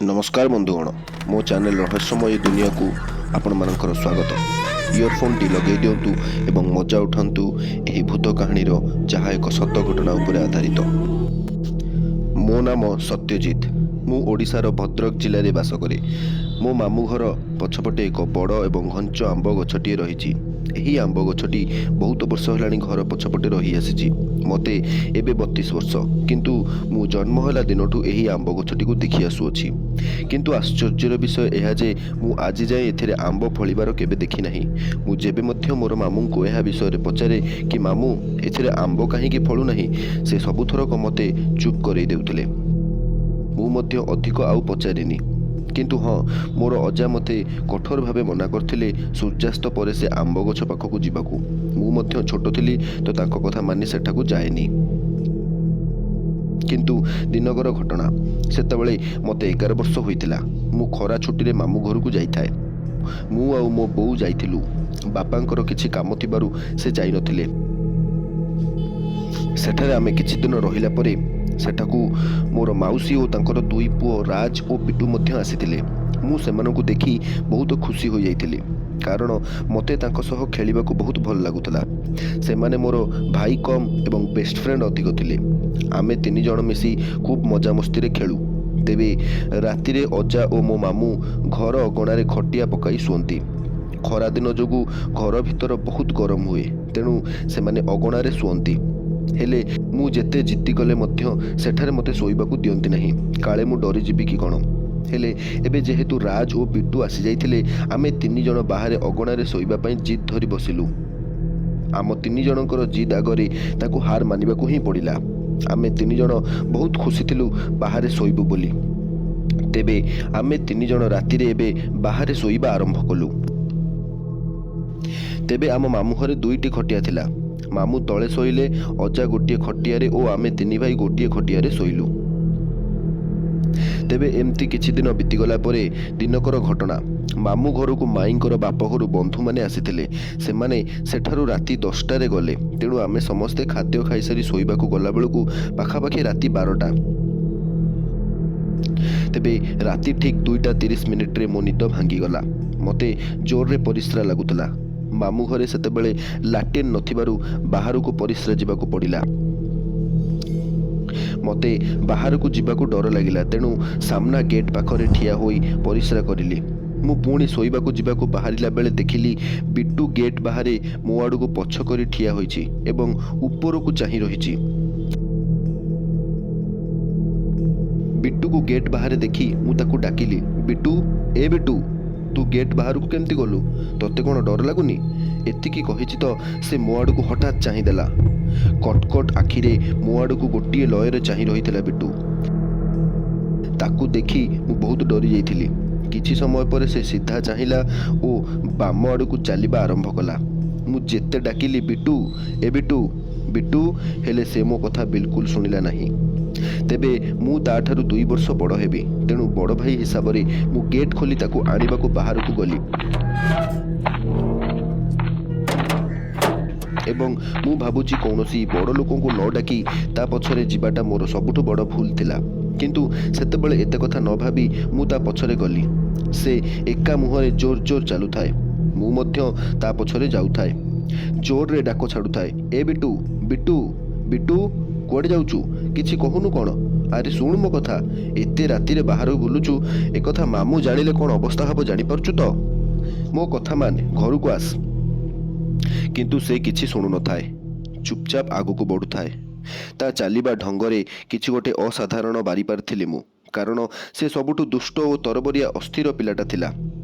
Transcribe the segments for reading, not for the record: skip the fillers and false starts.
ନମସ୍କାର ବନ୍ଧୁଗଣ, ମୋ ଚ୍ୟାନେଲ ରହସ୍ୟମୟୀ ଦୁନିଆକୁ ଆପଣମାନଙ୍କର ସ୍ୱାଗତ। ଇୟରଫୋନ୍ଟି ଲଗାଇ ଦିଅନ୍ତୁ ଏବଂ ମଜା ଉଠାନ୍ତୁ ଏହି ଭୂତ କାହାଣୀର, ଯାହା ଏକ ସତ ଘଟଣା ଉପରେ ଆଧାରିତ। ମୋ ନାମ ସତ୍ୟଜିତ। ମୁଁ ଓଡ଼ିଶାର ଭଦ୍ରକ ଜିଲ୍ଲାରେ ବାସ କରେ। ମୋ ମାମୁଁ ଘର ପଛପଟେ ଏକ ବଡ଼ ଏବଂ ଘଞ୍ଚ ଆମ୍ବ ଗଛଟିଏ ରହିଛି। ଏହି ଆମ୍ବ ଗଛଟି ବହୁତ ବର୍ଷ ହେଲାଣି ଘର ପଛପଟେ ରହିଆସିଛି। ମୋତେ ଏବେ 32 ବର୍ଷ, କିନ୍ତୁ ମୁଁ ଜନ୍ମ ହେଲା ଦିନଠୁ ଏହି ଆମ୍ବ ଗଛଟିକୁ ଦେଖି ଆସୁଅଛି। କିନ୍ତୁ ଆଶ୍ଚର୍ଯ୍ୟର ବିଷୟ ଏହା ଯେ ମୁଁ ଆଜି ଯାଏଁ ଏଥିରେ ଆମ୍ବ ଫଳିବାର କେବେ ଦେଖିନାହିଁ। ମୁଁ ଯେବେ ମଧ୍ୟ ମୋର ମାମୁଁଙ୍କୁ ଏହା ବିଷୟରେ ପଚାରେ କି ମାମୁଁ, ଏଥିରେ ଆମ୍ବ କାହିଁକି ଫଳୁନାହିଁ, ସେ ସବୁଥରକ ମୋତେ ଚୁପ୍ କରେଇ ଦେଉଥିଲେ। ମୁଁ ମଧ୍ୟ ଅଧିକ ଆଉ ପଚାରିନି। କିନ୍ତୁ ହଁ, ମୋର ଅଜା ମୋତେ କଠୋର ଭାବେ ମନା କରିଥିଲେ ସୂର୍ଯ୍ୟାସ୍ତ ପରେ ସେ ଆମ୍ବ ଗଛ ପାଖକୁ ଯିବାକୁ। ମୁଁ ମଧ୍ୟ ଛୋଟ ଥିଲି ତ ତାଙ୍କ କଥା ମାନି ସେଠାକୁ ଯାଏନି। କିନ୍ତୁ ଦିନକର ଘଟଣା, ସେତେବେଳେ ମୋତେ 11 ବର୍ଷ ହୋଇଥିଲା। ମୁଁ ଖରା ଛୁଟିରେ ମାମୁଁ ଘରକୁ ଯାଇଥାଏ। ମୁଁ ଆଉ ମୋ ବୋଉ ଯାଇଥିଲୁ। ବାପାଙ୍କର କିଛି କାମ ଥିବାରୁ ସେ ଯାଇନଥିଲେ। ସେଠାରେ ଆମେ କିଛି ଦିନ ରହିଲା ପରେ ସେଠାକୁ ମୋର ମାଉସୀ ଓ ତାଙ୍କର ଦୁଇ ପୁଅ ରାଜ ଓ ବିଟୁ ମଧ୍ୟ ଆସିଥିଲେ। ମୁଁ ସେମାନଙ୍କୁ ଦେଖି ବହୁତ ଖୁସି ହୋଇଯାଇଥିଲି, କାରଣ ମୋତେ ତାଙ୍କ ସହ ଖେଳିବାକୁ ବହୁତ ଭଲ ଲାଗୁଥିଲା। ସେମାନେ ମୋର ଭାଇ କମ୍ ଏବଂ ବେଷ୍ଟ ଫ୍ରେଣ୍ଡ ଅଧିକ ଥିଲେ। ଆମେ ତିନି ଜଣ ମିଶି ଖୁବ୍ ମଜାମସ୍ତିରେ ଖେଳୁ। ତେବେ ରାତିରେ ଅଜା ଓ ମୋ ମାମୁଁ ଘର ଅଗଣାରେ ଖଟିଆ ପକାଇ ଶୁଅନ୍ତି। ଖରାଦିନ ଯୋଗୁଁ ଘର ଭିତର ବହୁତ ଗରମ ହୁଏ, ତେଣୁ ସେମାନେ ଅଗଣାରେ ଶୁଅନ୍ତି। ହେଲେ ମୁଁ ଯେତେ ଜିଦ୍ଦି କଲେ ମଧ୍ୟ ସେଠାରେ ମୋତେ ଶୋଇବାକୁ ଦିଅନ୍ତି ନାହିଁ, କାଳେ ମୁଁ ଡରିଯିବି କି କ'ଣ। ହେଲେ ଏବେ ଯେହେତୁ ରାଜ ଓ ବିଟୁ ଆସିଯାଇଥିଲେ, ଆମେ ତିନି ଜଣ ବାହାରେ ଅଗଣାରେ ଶୋଇବା ପାଇଁ ଜିଦ୍ ଧରି ବସିଲୁ। ଆମ ତିନି ଜଣଙ୍କର ଜିଦ୍ ଆଗରେ ତାକୁ ହାର ମାନିବାକୁ ହିଁ ପଡ଼ିଲା। ଆମେ ତିନି ଜଣ ବହୁତ ଖୁସି ଥିଲୁ ବାହାରେ ଶୋଇବୁ ବୋଲି। ତେବେ ଆମେ ତିନି ଜଣ ରାତିରେ ଏବେ ବାହାରେ ଶୋଇବା ଆରମ୍ଭ କଲୁ। ତେବେ ଆମ ମାମୁଁ ଘରେ ଦୁଇଟି ଖଟିଆ ଥିଲା। ମାମୁଁ ତଳେ ଶୋଇଲେ, ଅଜା ଗୋଟିଏ ଖଟିଆରେ ଓ ଆମେ ତିନି ଭାଇ ଗୋଟିଏ ଖଟିଆରେ ଶୋଇଲୁ। ତେବେ ଏମିତି କିଛି ଦିନ ବିତିଗଲା ପରେ ଦିନକର ଘଟଣା, ମାମୁଁ ଘରକୁ ମାଇଁଙ୍କର ବାପଘରୁ ବନ୍ଧୁମାନେ ଆସିଥିଲେ। ସେମାନେ ସେଠାରୁ ରାତି 10ଟାରେ ଗଲେ। ତେଣୁ ଆମେ ସମସ୍ତେ ଖାଦ୍ୟ ଖାଇସାରି ଶୋଇବାକୁ ଗଲାବେଳକୁ ପାଖାପାଖି ରାତି 12ଟା। ତେବେ ରାତି ଠିକ୍ 2ଟା 30 ମିନିଟ୍ରେ ମୋ ନିଦ ଭାଙ୍ଗିଗଲା। ମୋତେ ଜୋରରେ ପରିସ୍ରା ଲାଗୁଥିଲା। ମାମୁଁ ଘରେ ସେତେବେଳେ ଲାଟ୍ରିନ୍ ନଥିବାରୁ ବାହାରକୁ ପରିସ୍ରା ଯିବାକୁ ପଡ଼ିଲା। ମୋତେ ବାହାରକୁ ଯିବାକୁ ଡର ଲାଗିଲା, ତେଣୁ ସାମ୍ନା ଗେଟ୍ ପାଖରେ ଠିଆ ହୋଇ ପରିସ୍ରା କରିଲି। ମୁଁ ପୁଣି ଶୋଇବାକୁ ଯିବାକୁ ବାହାରିଲା ବେଳେ ଦେଖିଲି ବିଟୁ ଗେଟ୍ ବାହାରେ ମୋ ଆଡ଼କୁ ପଛ କରି ଠିଆ ହୋଇଛି ଏବଂ ଉପରକୁ ଚାହିଁ ରହିଛି। ବିଟୁକୁ ଗେଟ୍ ବାହାରେ ଦେଖି ମୁଁ ତାକୁ ଡାକିଲି, ବିଟୁ, ଏ ବିଟୁ, ତୁ ଗେଟ୍ ବାହାରକୁ କେମିତି ଗଲୁ? ତୋତେ କ'ଣ ଡର ଲାଗୁନି? ଏତିକି କହିଛି ତ ସେ ମୋ ଆଡ଼କୁ ହଠାତ୍ ଚାହିଁଦେଲା। କଟକଟ ଆଖିରେ ମୋ ଆଡ଼କୁ ଗୋଟିଏ ଲୟରେ ଚାହିଁ ରହିଥିଲା ବିଟୁ। ତାକୁ ଦେଖି ମୁଁ ବହୁତ ଡରିଯାଇଥିଲି। କିଛି ସମୟ ପରେ ସେ ସିଧା ଚାହିଁଲା ଓ ବାମ ଆଡ଼କୁ ଚାଲିବା ଆରମ୍ଭ କଲା। ମୁଁ ଯେତେ ଡାକିଲି, ବିଟୁ, ଏ ବିଟୁ, ବିଟୁ, ହେଲେ ସେ ମୋ କଥା ବିଲକୁଲ ଶୁଣିଲା ନାହିଁ। ତେବେ ମୁଁ ତା'ଠାରୁ 2 ବର୍ଷ ବଡ଼ ହେବି, ତେଣୁ ବଡ଼ ଭାଇ ହିସାବରେ ମୁଁ ଗେଟ୍ ଖୋଲି ତାକୁ ଆଣିବାକୁ ବାହାରକୁ ଗଲି ଏବଂ ମୁଁ ଭାବୁଛି କୌଣସି ବଡ଼ ଲୋକଙ୍କୁ ନ ଡାକି ତା ପଛରେ ଯିବାଟା ମୋର ସବୁଠୁ ବଡ଼ ଭୁଲ ଥିଲା। କିନ୍ତୁ ସେତେବେଳେ ଏତେ କଥା ନ ଭାବି ମୁଁ ତା ପଛରେ ଗଲି। ସେ ଏକା ମୁହଁରେ ଜୋର ଜୋର ଚାଲୁଥାଏ, ମୁଁ ମଧ୍ୟ ତା ପଛରେ ଯାଉଥାଏ। ଜୋରରେ ଡାକ ଛାଡ଼ୁଥାଏ, ଏ ବିଟୁ, ବିଟୁ, ବିଟୁ, କୁଆଡ଼େ ଯାଉଛୁ? କିଛି କହୁନୁ କ'ଣ? ଆରେ ଶୁଣୁ ମୋ କଥା, ଏତେ ରାତିରେ ବାହାରକୁ ବୁଲୁଛୁ, ଏକଥା ମାମୁଁ ଜାଣିଲେ କ'ଣ ଅବସ୍ଥା ହେବ ଜାଣିପାରୁଛୁ ତ? ମୋ କଥା ମାନ, ଘରକୁ ଆସ। କିନ୍ତୁ ସେ କିଛି ଶୁଣୁନଥାଏ, ଚୁପଚାପ ଆଗକୁ ବଢ଼ୁଥାଏ। ତା ଚାଲିବା ଢଙ୍ଗରେ କିଛି ଗୋଟେ ଅସାଧାରଣ ବାରିପାରିଥିଲି ମୁଁ, କାରଣ ସେ ସବୁଠୁ ଦୁଷ୍ଟ ଓ ତରବରିଆ ଅସ୍ଥିର ପିଲାଟା ଥିଲା।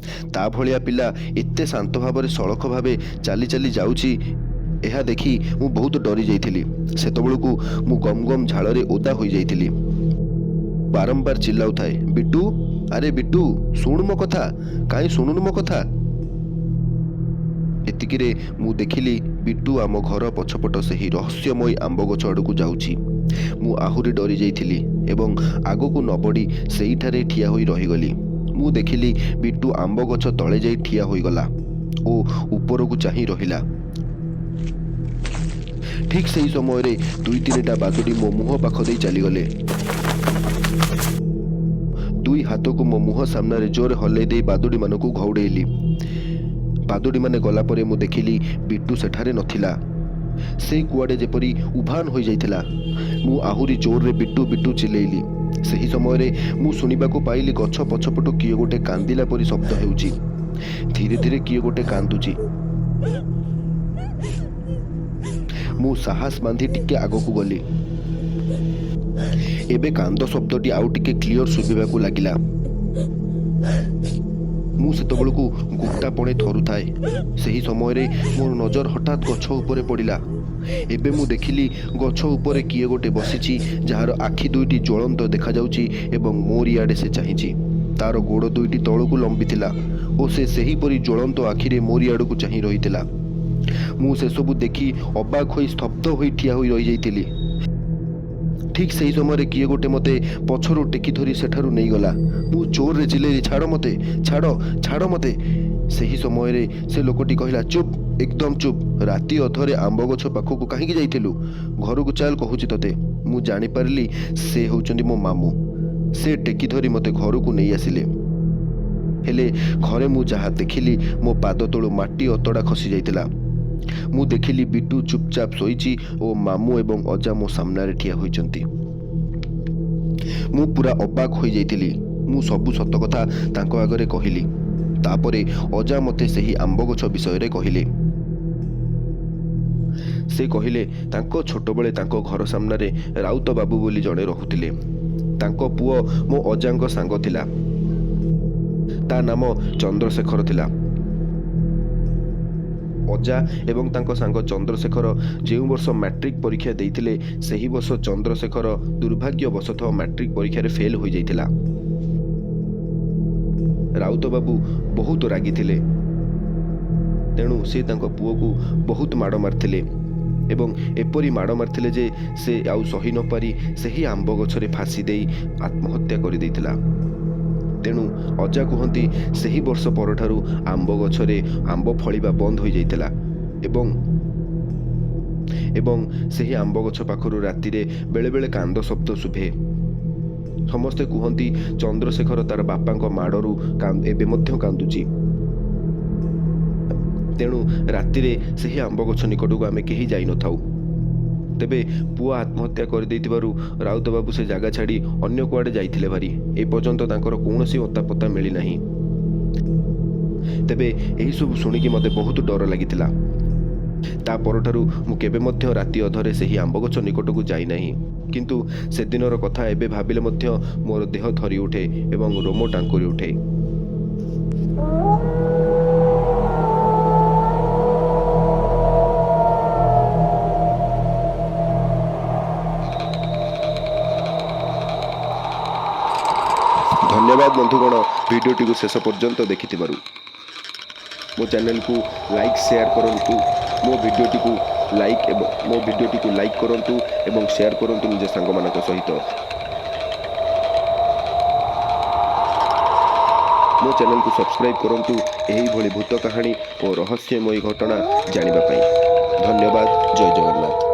ତା ଭଳିଆ ପିଲା ଏତେ ଶାନ୍ତ ଭାବରେ ସଳଖ ଭାବେ ଚାଲି ଚାଲି ଯାଉଛି, ଏହା ଦେଖି ମୁଁ ବହୁତ ଡରି ଯାଇଥିଲି। ସେତେବେଳକୁ ମୁଁ ଗମ ଗମ ଝାଳରେ ଓଦା ହୋଇଯାଇଥିଲି। ବାରମ୍ବାର ଚିଲ୍ଲାଉଥାଏ, ବିଟୁ, ଆରେ ବିଟୁ, ଶୁଣୁ ମୋ କଥା, କାହିଁ ଶୁଣୁନୁ ମୋ କଥା? ଏତିକିରେ ମୁଁ ଦେଖିଲି ବିଟୁ ଆମ ଘର ପଛପଟ ସେହି ରହସ୍ୟମୟୀ ଆମ୍ବ ଗଛ ଆଡ଼କୁ ଯାଉଛି। ମୁଁ ଆହୁରି ଡରି ଯାଇଥିଲି ଏବଂ ଆଗକୁ ନ ବଢ଼ି ସେଇଠାରେ ଠିଆ ହୋଇ ରହିଗଲି। ମୁଁ ଦେଖିଲି ବିଟୁ ଆମ୍ବ ଗଛ ତଳେ ଯାଇ ଠିଆ ହୋଇଗଲା ଓ ଉପରକୁ ଚାହିଁ ରହିଲା। ଠିକ୍ ସେହି ସମୟରେ ଦୁଇ ତିନିଟା ବାଦୁଡ଼ି ମୋ ମୁହଁ ପାଖ ଦେଇ ଚାଲିଗଲେ। ଦୁଇ ଦୁଇ ହାତକୁ ମୋ ମୁହଁ ସାମ୍ନାରେ ଜୋରରେ ହଲେଇ ଦେଇ ବାଦୁଡ଼ିମାନଙ୍କୁ ଘଉଡ଼େଇଲି। ବାଦୁଡ଼ିମାନେ ଗଲା ପରେ ମୁଁ ଦେଖିଲି ବିଟୁ ସେଠାରେ ନଥିଲା। ସେ କୁଆଡ଼େ ଯେପରି ଉଭାନ ହୋଇଯାଇଥିଲା। ମୁଁ ଆହୁରି ଜୋରରେ ବିଟୁ ବିଟୁ ଚିଲେଇଲି। ସେହି ସମୟରେ ମୁଁ ଶୁଣିବାକୁ ପାଇଲି ଗଛ ପଛପଟୁ କିଏ ଗୋଟେ କାନ୍ଦିଲା ପରି ଶବ୍ଦ ହେଉଛି। ଧୀରେ ଧୀରେ କିଏ ଗୋଟେ କାନ୍ଦୁଛି। ମୁଁ ସାହସ ବାନ୍ଧି ଟିକେ ଆଗକୁ ଗଲି। ଏବେ କାନ୍ଦ ଶବ୍ଦଟି ଆଉ ଟିକେ କ୍ଲିଅର ଶୁଭିବାକୁ ଲାଗିଲା। ମୁଁ ସେତେବେଳକୁ ଗୋଟାପଣେ ଥରୁଥାଏ। ସେହି ସମୟରେ ମୋର ନଜର ହଠାତ୍ ଗଛ ଉପରେ ପଡ଼ିଲା। ଏବେ ମୁଁ ଦେଖିଲି ଗଛ ଉପରେ କିଏ ଗୋଟେ ବସିଛି, ଯାହାର ଆଖି ଦୁଇଟି ଜ୍ୱଳନ୍ତ ଦେଖାଯାଉଛି ଏବଂ ମୋରି ଆଡ଼େ ସେ ଚାହିଁଛି। ତାର ଗୋଡ଼ ଦୁଇଟି ତଳକୁ ଲମ୍ବିଥିଲା ଓ ସେ ସେହିପରି ଜ୍ୱଳନ୍ତ ଆଖିରେ ମୋରି ଆଡ଼କୁ ଚାହିଁ ରହିଥିଲା। ମୁଁ ସେସବୁ ଦେଖି ଅବାକ୍ ହୋଇ ସ୍ତବ୍ଧ ହୋଇ ଠିଆ ହୋଇ ରହିଯାଇଥିଲି। ଠିକ୍ ସେହି ସମୟରେ କିଏ ଗୋଟେ ମୋତେ ପଛରୁ ଟେକି ଧରି ସେଠାରୁ ନେଇଗଲା। ମୁଁ ଜୋରରେ ଚିଲେଇଲି, ଛାଡ଼ ମୋତେ, ଛାଡ଼, ଛାଡ଼ ମୋତେ। ସେହି ସମୟରେ ସେ ଲୋକଟି କହିଲା, ଚୁପ୍, ଏକଦମ ଚୁପ୍। ରାତି ଅଧରେ ଆମ୍ବ ଗଛ ପାଖକୁ କାହିଁକି ଯାଇଥିଲୁ? ଘରକୁ ଚାଲ କହୁଛି ତୋତେ। ମୁଁ ଜାଣିପାରିଲି ସେ ହେଉଛନ୍ତି ମୋ ମାମୁଁ। ସେ ଟେକି ଧରି ମୋତେ ଘରକୁ ନେଇ ଆସିଲେ। ହେଲେ ଘରେ ମୁଁ ଯାହା ଦେଖିଲି, ମୋ ପାଦ ତଳୁ ମାଟି ଅତଡ଼ା ଖସି ଯାଇଥିଲା। ମୁଁ ଦେଖିଲି ବିଟୁ ଚୁପଚାପ ଶୋଇଛି ଓ ମାମୁଁ ଏବଂ ଅଜା ମୋ ସାମ୍ନାରେ ଠିଆ ହୋଇଛନ୍ତି। ମୁଁ ପୁରା ଅବାକ୍ ହୋଇଯାଇଥିଲି। ମୁଁ ସବୁ ସତ କଥା ତାଙ୍କ ଆଗରେ କହିଲି। ତାପରେ ଅଜା ମୋତେ ସେହି ଆମ୍ବ ଗଛ ବିଷୟରେ କହିଲେ। ସେ କହିଲେ ତାଙ୍କ ଛୋଟବେଳେ ତାଙ୍କ ଘର ସାମ୍ନାରେ ରାଉତ ବାବୁ ବୋଲି ଜଣେ ରହୁଥିଲେ। ତାଙ୍କ ପୁଅ ମୋ ଅଜାଙ୍କ ସାଙ୍ଗ ଥିଲା। ତା ନାମ ଚନ୍ଦ୍ରଶେଖର ଥିଲା। ଅଜା ଏବଂ ତାଙ୍କ ସାଙ୍ଗ ଚନ୍ଦ୍ରଶେଖର ଯେଉଁ ବର୍ଷ ମାଟ୍ରିକ ପରୀକ୍ଷା ଦେଇଥିଲେ, ସେହି ବର୍ଷ ଚନ୍ଦ୍ରଶେଖର ଦୁର୍ଭାଗ୍ୟବଶତଃ ମାଟ୍ରିକ ପରୀକ୍ଷାରେ ଫେଲ୍ ହୋଇଯାଇଥିଲା। ରାଉତ ବାବୁ ବହୁତ ରାଗିଥିଲେ, ତେଣୁ ସେ ତାଙ୍କ ପୁଅକୁ ବହୁତ ମାଡ଼ ମାରିଥିଲେ ଏବଂ ଏପରି ମାଡ଼ ମାରିଥିଲେ ଯେ ସେ ଆଉ ସହି ନପାରି ସେହି ଆମ୍ବ ଗଛରେ ଫାଶୀ ଦେଇ ଆତ୍ମହତ୍ୟା କରିଦେଇଥିଲା। ତେଣୁ ଅଜା କୁହନ୍ତି ସେହି ବର୍ଷ ପରଠାରୁ ଆମ୍ବ ଗଛରେ ଆମ୍ବ ଫଳିବା ବନ୍ଦ ହୋଇଯାଇଥିଲା ଏବଂ ସେହି ଆମ୍ବ ଗଛ ପାଖରୁ ରାତିରେ ବେଳେବେଳେ କାନ୍ଦ ଶବ୍ଦ ଶୁଭେ। ସମସ୍ତେ କୁହନ୍ତି ଚନ୍ଦ୍ରଶେଖର ତାର ବାପାଙ୍କ ମାଡ଼ରୁ ଏବେ ମଧ୍ୟ କାନ୍ଦୁଛି। ତେଣୁ ରାତିରେ ସେହି ଆମ୍ବ ଗଛ ନିକଟକୁ ଆମେ କେହି ଯାଇନଥାଉ। ତେବେ ପୁଅ ଆତ୍ମହତ୍ୟା କରିଦେଇଥିବାରୁ ରାଉତ ବାବୁ ସେ ଜାଗା ଛାଡ଼ି ଅନ୍ୟ କୁଆଡ଼େ ଯାଇଥିଲେ ଭାରି। ଏପର୍ଯ୍ୟନ୍ତ ତାଙ୍କର କୌଣସି ଅତାପତା ମିଳିନାହିଁ। ତେବେ ଏହିସବୁ ଶୁଣିକି ମୋତେ ବହୁତ ଡର ଲାଗିଥିଲା। ତା ପରଠାରୁ ମୁଁ କେବେ ମଧ୍ୟ ରାତି ଅଧରେ ସେହି ଆମ୍ବ ଗଛ ନିକଟକୁ ଯାଇନାହିଁ। କିନ୍ତୁ ସେଦିନର କଥା ଏବେ ଭାବିଲେ ମଧ୍ୟ ମୋର ଦେହ ଥରି ଉଠେ ଏବଂ ରୋମ ଟାଙ୍କୁରି ଉଠେ। ଧନ୍ୟବାଦ ବନ୍ଧୁଗଣ, ଭିଡ଼ିଓଟିକୁ ଶେଷ ପର୍ଯ୍ୟନ୍ତ ଦେଖିଥିବାରୁ। ମୋ ଚ୍ୟାନେଲକୁ ଲାଇକ୍ ସେୟାର କରନ୍ତୁ। ମୋ ଭିଡ଼ିଓଟିକୁ ଲାଇକ୍ କରନ୍ତୁ ଏବଂ ସେୟାର କରନ୍ତୁ ନିଜ ସାଙ୍ଗମାନଙ୍କ ସହିତ। ମୋ ଚ୍ୟାନେଲକୁ ସବସ୍କ୍ରାଇବ୍ କରନ୍ତୁ ଏହିଭଳି ଭୂତ କାହାଣୀ ଓ ରହସ୍ୟମୟୀ ଘଟଣା ଜାଣିବା ପାଇଁ। ଧନ୍ୟବାଦ। ଜୟ ଜଗନ୍ନାଥ।